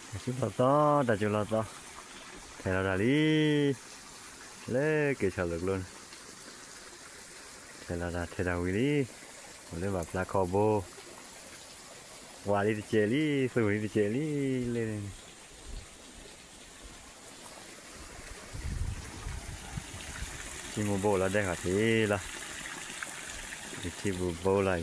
တၢ်စူၤလီၤသီ, တၢ်စူၤလီၤသီ, ထဲးလီၤတၢ်လံ, လၢက့ၤဆီလၢကျိန့ၣ်, ထဲးလီၤတၢ်ထဲးတၢ်ဝံၤလံ, အိၣ်လၢဘၣ်ဖျါခီဘိ, ဝါလံတစဲးလံ, သူၣ်လံတစဲးလံ, လၢန့ၣ် ထံမူဘိလီၤဒဲဃီၤထံလီၤ, ယထံပူၤဘိလီၤအံၤ.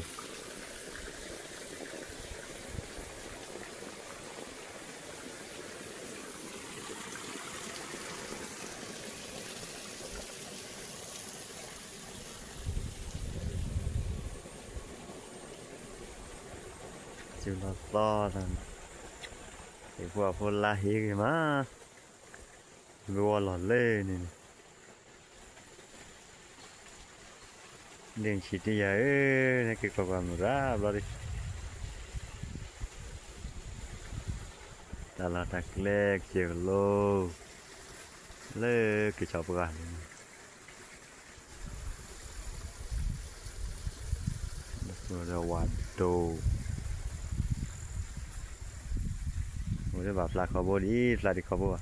စူၤလီၤသီတၢ်န့ၣ်, သ့ၣ်ဖိအဖိလါဟ့ဂ့ၤမး, ဝဲဝီလီၤလၢန့ၣ်န့ၣ်, ဒ့ၣ်ဆံးတယၤဧၢ, နက့ၤကွၢ်ကွၢ်မုၢ်ရၣ်ဘျီဒံး, တၢ်လီၢ်တၢ်ကျဲကစၢၢ်ကလိ, လၢက့ၤဆီပှၢ်န့ၣ် ဒီးဝးဒိၣ်, အိၣ်လၢဘၣ်ဖျါခီဘိဒ်အံၤ, ဖျါဒံးခီဘိဘၣ်,